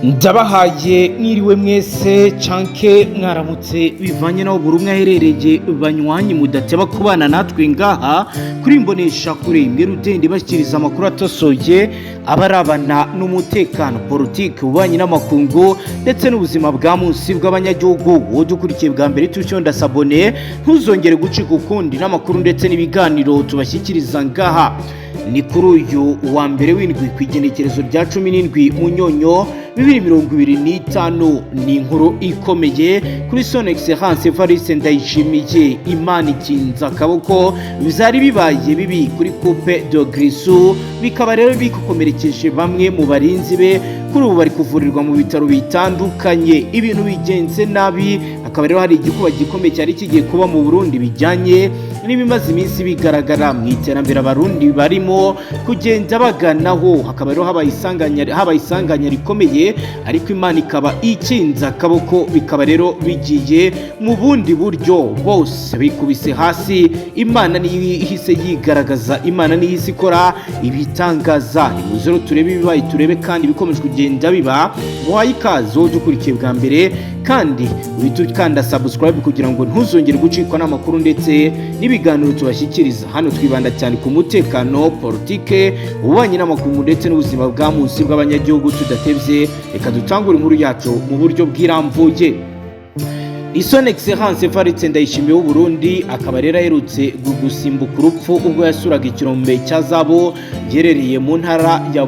Ndabahaye mwiriwe mwese canke mwaramutse, bivanye naho buri umwe aherereye. Banywanyi mudateba kubana natwe ngaha kuri Imbonesha Kure imwe rudende, bashyikiriza amakuru atosoye abarabana n'umutekano, politiki, ububanyi n'amakungu ndetse n'ubuzima bwa munsi bw'abanyagihugu. Wowe dukurikiye bwa mbere, tucyonda s'abonner, ntuzongere gucika ukundi n'amakuru ndetse n'ibiganiro tubashyikiriza ngaha. Ni kuri uyu wa mbere w'indwi, ku igenekerezo rya 17 Munyonyo 2025. Ni inkuru ikomeye kuri Son Excellence Evariste Ndayishimiye. Imana ikinze akaboko, byari bibaye bibi kuri coupe de Grisou, bikaba rero bikomerekeje bamwe mu barinzi be. Kuri ubu bari kuvurirwa mu bitaro bitandukanye, ibintu bigenze nabi. Hakaba rero hari igikuba gikomeye cyari kigiye kuba mu Burundi, bijyanye n'ibimaze iminsi bigaragara mu iterambere Abarundi barimo kugenda baganaho. Hakaba rero habaye isanganya rikomeye, ariko Imana ikaba ikinze akaboko, bikaba rero bigiye mu bundi buryo. Bose bikubise hasi, Imana niyo ihise yigaragaza, Imana niyo ihise ikora ibitangaza. Nimuze rero turebe ibibaye, turebe kandi ibikomeje kugenda biba. Muhaye ikaze wowe udukurikiye bwa mbere, kandi uhite ukanda subscribe kugira ngo ntuzongere gucikwa n'amakuru ndetse n'ibiganiro tubashyikiriza hano. Twibanda cyane ku mutekano, politike, ububanyi n'amakungu ndetse n'ubuzima bwa munsi bw'abanyagihugu. Tudatebye, reka dutangure inkuru yacu mu buryo bwirambuye. Son Excellence Evariste Ndayishimiye w'u Burundi akaba rero aherutse gusimbuka urupfu ubwo yasuraga ikirombe cya zahabu giherereye mu ntara ya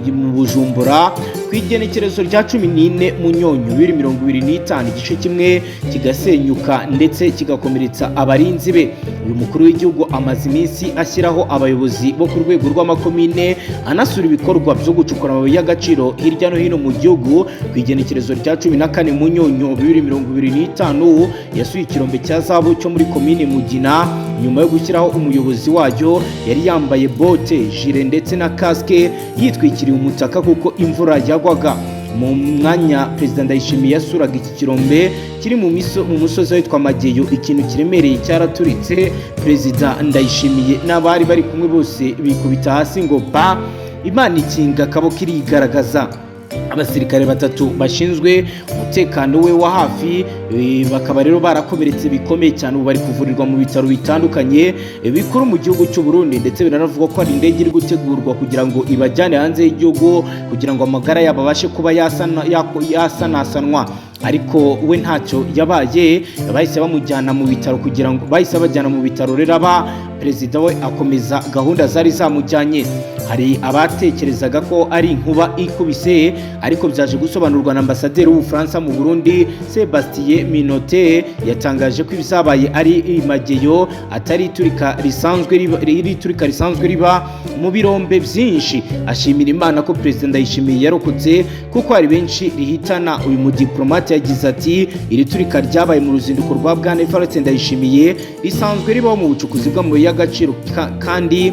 Bujumbura ku igenekerezo rya 14 Munyonyo 2025, igice kimwe kigasenyuka ndetse kigakomeretsa abarinzi be. Uyu mukuru w'igihugu amaze iminsi ashyiraho abayobozi bo ku rwego rw'amakomine, anasura ibikorwa byo gucukura amabuye y'agaciro hirya no hino mu gihugu. Ku igenekerezo rya 14 Munyonyo 2025, yasuye ikirombe cya zahabu cyo muri komine Mugina nyuma yo gushyiraho umuyobozi wacyo. Yari yambaye bote, gilet ndetse na casque, yitwikiriye umutaka kuko imvura yagwaga. Mu mwanya Perezida Ndayishimiye yasuraga iki kirombe kiri mu musozi witwa Mageyo, ikintu kiremereye cyaraturitse, Perezida Ndayishimiye n'abari bari kumwe bose bikubita hasi ngo ba. Imana ikinga akaboko, irigaragaza. Abasirikare batatu bashinzwe umutekano we wa hafi bakaba rero barakomeretse bikomeye cyane, ubu bari kuvurirwa mu bitaro bitandukanye bikuru mu gihugu cy'u Burundi. Ndetse biranavugwa ko hari indege iri gutegurwa kugira ngo ibajyane hanze y'igihugu, kugira ngo amagara yabo abashe kuba yasanasanwa. Ariko we ntacyo yabaye, bahise bamujyana mu bitaro kugira ngo bahise bajyana mu bitaro rero aba perezida we akomeza gahunda zari zamujyanye. Hari abatekerezaga ko ari inkuba ikubise, ariko byaje gusobanurwa na ambasaderi w'Ubufaransa mu Burundi, Sebastien Minotte. Yatangaje ko ibizabaye ari imageyo, atari iturika risanzwe riba, iri turika risanzwe riba mu birombe byinshi. Ashimira Imana ko Perezida Ndayishimiye yarokotse, kuko hari benshi rihitana. Uyu mudiplomate yagize ati: "Iri turika ryabaye mu ruzinduko rwa Bwana Evariste Ndayishimiye risanzwe ribaho mu bucukuzi bw'amabuye y'agaciro kandi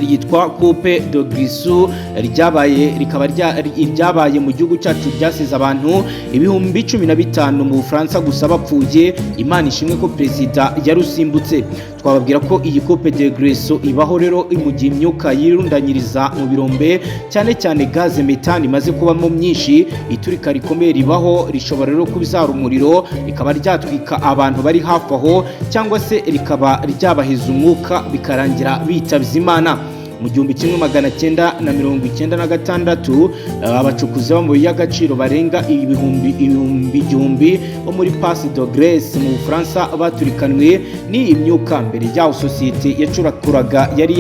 ryitwa coupe de Grisou. Ryabaye rikaba ryabaye mu gihugu cyacu, ryasize abantu 15,000 mu Bufaransa gusa bapfuye. Imana ishimwe ko perezida yarusimbutse." Twababwira ko iyi coupe de Grisou ibaho rero mu gihe imyuka yirundanyiriza mu birombe, cyane cyane gaze méthane, imaze kubamo myinshi. Iturika rikomeye ribaho rishobora rero kubyara umuriro, rikaba ryatwika abantu bari hafi aho, cyangwa se rikaba ryabaheza umwuka, bikarangira bitavye Imana. Mu 1996, abacukuzi b'amabuye y'agaciro barenga ibihumbi ibihumbi igihumbi bo muri Passe de Grèce mu Bufaransa baturikanwe n'iyi myuka. Mbere yaho sosiyete yacukuraga yari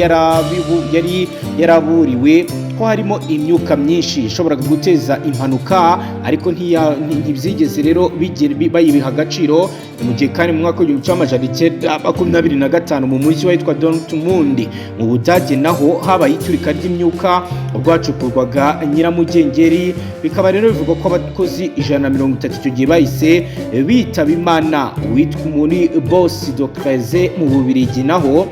yaraburiwe ko harimo imyuka myinshi ishoboraga guteza impanuka, ariko ntibyigeze rero bayibiha agaciro. Mu gihe kandi mu mwaka w'1925, mu mujyi witwa Dortmund mu Budage, naho habaye iturika ry'imyuka ubwo hacukurwaga nyiramugengeri, bikaba rero bivugwa ko abakozi 130 icyo gihe bahise bitaba Imana. Witwa muri Boss de Creze mu Bubiligi, naho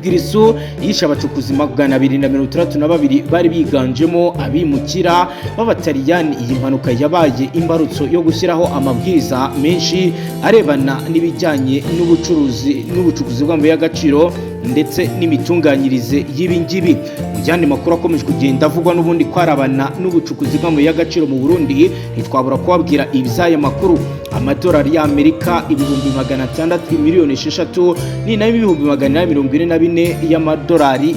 Grisou yishe abacukuzi 262 bari biganjemo abimukira b'Abataliyani. Iyi mpanuka yabaye imbarutso yo gushyiraho amabwiriza menshi arebana n'ibijyanye n'ubucuruzi n'ubucukuzi bw'amabuye y'agaciro. ndetse n'imitunganyirize y'ibingibi. Mu yandi makuru akomeje kugenda avugwa n'ubundi kwarabana n'ubucukuzi bw'amabuye y'agaciro mu Burundi, ntitwabura kubabwira iby'aya makuru. Amadolari y'Amerika 600,000, miliyoni 6 ni nayo 844,000 y'amadolari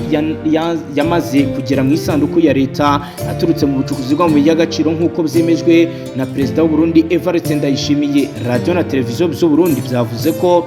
yamaze kugera mu isanduku ya leta aturutse mu bucukuzi bw'amabuye y'agaciro, nk'uko byemejwe na Perezida w'u Burundi Evariste Ndayishimiye. Radiyo na televiziyo by'u Burundi byavuze ko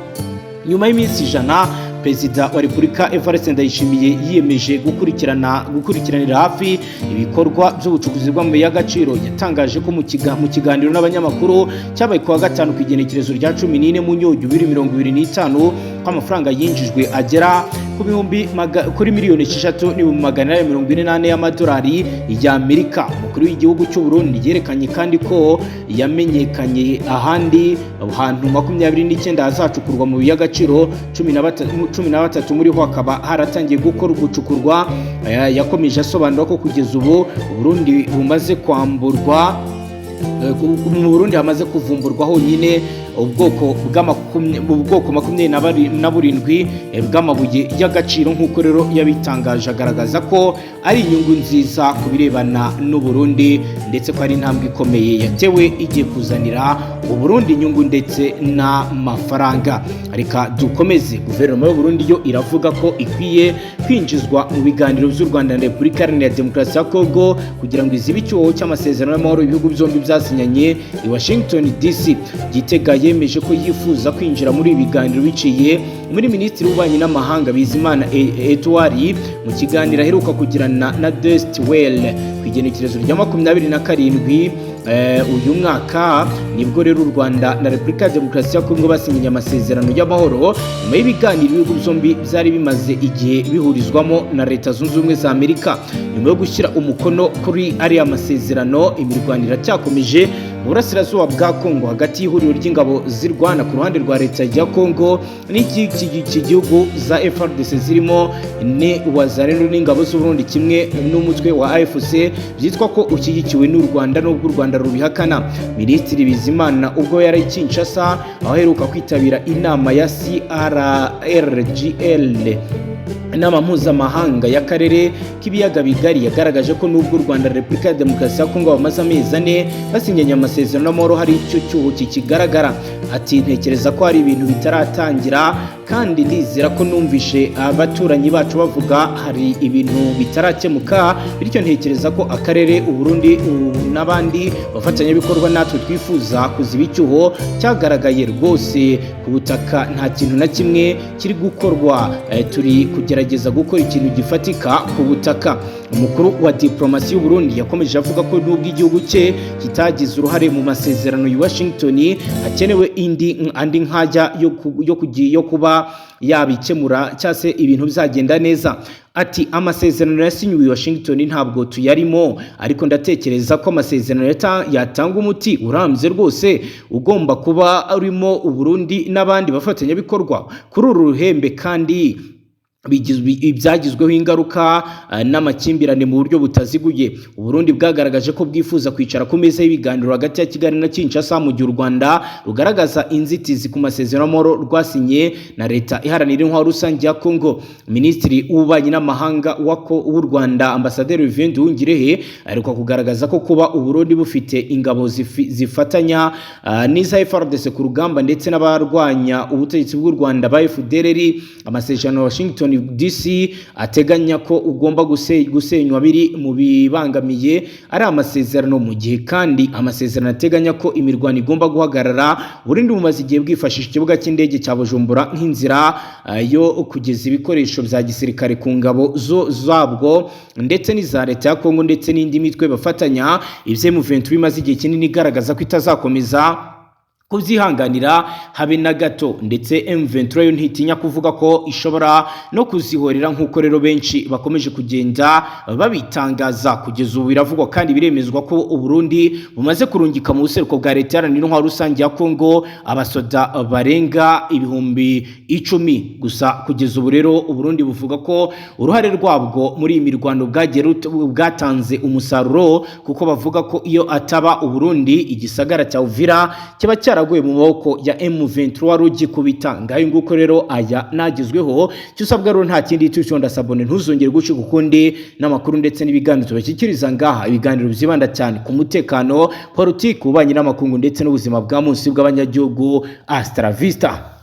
nyuma y'iminsi 100 Perezida wa Repubulika Evariste Ndayishimiye yiyemeje gukurikiranira hafi ibikorwa by'ubucukuzi bw'amabuye y'agaciro, yatangaje ko mu kiganiro n'abanyamakuru cyabaye kuwa gatanu ku igenekerezo rya 14 Munyonyo 2025 ko amafaranga yinjijwe agera ku bihumbi kuri miliyoni 6 n'844,000 y'amadolari y'Amerika. Umukuru w'igihugu cy'u Burundi yerekanye kandi ko yamenyekanye ahandi hantu 29 hazacukurwa mu y'agaciro, 13 muri ho hakaba haratangiye gukora gucukurwa. Yakomeje asobanura ko kugeza ubu Burundi bumaze kwamburwa, mu Burundi hamaze kuvumburwa honyine ubwoko 27 bw'amabuye y'agaciro, nk'uko rero yabitangaje agaragaza ko ari inyungu nziza ku birebana n'u Burundi, ndetse ko ari intambwe ikomeye yatewe igiye kuzanira Uburundi inyungu ndetse n'amafaranga. Reka dukomeze. Guverinoma y'u Burundi yo iravuga ko ikwiye kwinjizwa mu biganiro by'u Rwanda na Repubulika Iharanira Demokarasi ya Kongo kugira ngo izibe icyuho cy'amasezerano y'amahoro ibihugu byombi byasinyanye i Washington DC. Gitega yemeje ko yifuza kwinjira muri ibi biganiro biciye muri Minisitiri w'Ububanyi n'Amahanga Bizimana Edouard. Mu kiganiro aheruka kugirana na Deutsche Welle ku igenekerezo rya 27 uyu mwaka, nibwo rero u Rwanda na Repubulika ya Demokarasi ya Kongo basinyanye amasezerano y'amahoro nyuma y'ibiganiro ibihugu byombi byari bimaze igihe bihurizwamo na Leta Zunze Ubumwe za Amerika. Nyuma yo gushyira umukono kuri ariya masezerano, imirwano iracyakomeje mu burasirazuba bwa Kongo hagati y'ihuriro ry'ingabo zirwana ku ruhande rwa leta ya Kongo n'iki gihugu za FARDC, zirimo ne Wazalendo n'ingabo z'Uburundi, kimwe n'umutwe wa AFC byitwa ko ushyigikiwe n'u Rwanda, n'ubwo u Rwanda rubihakana. Minisitiri Bizimana ubwo yari i Kinshasa aho aheruka kwitabira inama ya CIRGL, inama mpuzamahanga y'akarere k'ibiyaga bigari, yagaragaje ko nubwo u Rwanda na Repubulika ya Demokarasi ya Kongo bamaze amezi 4 basinyanye amasezerano y'amahoro, hari icyo cyuho kikigaragara. Ati: "Ntekereza ko hari ibintu bitaratangira, kandi ndizera ko numvishe abaturanyi bacu bavuga, hari ibintu bitarakemuka. Bityo ntekereza ko akarere, Uburundi n'abandi bafatanyabikorwa natwe, twifuza kuziba icyuho cyagaragaye. Rwose ku butaka nta kintu na kimwe kiri gukorwa, turi kugerageza gukora ikintu gifatika ku butaka." Umukuru wa diplomasi y'u Burundi yakomeje avuga ko nubwo igihugu cye kitagize uruhare mu masezerano ya Washington, hakenewe indi andi nkajya yo kuba yabikemura cyangwa se ibintu bizagenda neza. Ati: "Amasezerano yasinyiwe i Washington ntabwo tuyarimo, ariko ndatekereza ko amasezerano yatanga umuti urambye rwose ugomba kuba urimo Uburundi n'abandi bafatanyabikorwa kuri uru ruhembe kandi ibyagizweho ingaruka n'amakimbirane mu buryo butaziguye." Uburundi bwagaragaje ko bwifuza kwicara ku meza y'ibiganiro hagati ya Kigali na Kinshasa, mu gihe u Rwanda rugaragaza inzitizi ku masezerano y'amahoro rwasinye na Leta Iharanira Intwaro Rusange ya Kongo. Minisitiri w'Ububanyi n'Amahanga w'u Rwanda, Ambasaderi Olivier Nduhungirehe, aheruka kugaragaza ko kuba Uburundi bufite ingabo zifatanya n'iza FARDC ku rugamba ndetse n'abarwanya ubutegetsi bw'u Rwanda ba FDLR, amasezerano ya Washington DC ateganya ko ugomba gusenywa, biri mu bibangamiye ari amasezerano. Mu gihe kandi amasezerano ateganya ko imirwano igomba guhagarara, Burundi bumaze igihe bwifashisha ikibuga cy'indege cya Bujumbura nk'inzira yo kugeza ibikoresho bya gisirikare ku ngabo zo zabwo ndetse n'iza leta ya Kongo ndetse n'indi mitwe bafatanya. Ibyo M23 bimaze igihe kinini igaragaza ko itazakomeza kubyihanganira habe na gato, ndetse M23 yo ntitinya kuvuga ko ishobora no kuzihorera, nk'uko rero benshi bakomeje kugenda babitangaza. Kugeza ubu biravugwa kandi biremezwa ko Uburundi bumaze kurungika mu buseruko bwa Leta Iharanira Intwaro Rusange ya Kongo abasoda barenga 10,000 gusa. Kugeza ubu rero Uburundi buvuga ko uruhare rwabwo muri iyi mirwano bwagiye bwatanze umusaruro, kuko bavuga ko iyo ataba Uburundi igisagara cya Uvira kiba cyaramaze cyaraguye mu maboko ya M23 rugikubita. Ngayo nguko rero, aya nagezweho. Icyo usabwa rero nta kindi, tucyonda s'abonner, ntuzongere gucika ukundi n'amakuru ndetse n'ibiganiro tubashyikiriza ngaha, ibiganiro byibanda cyane ku mutekano, politiki, ububanyi n'amakungu ndetse n'ubuzima bwa munsi bw'abanyagihugu. Hasta la vista.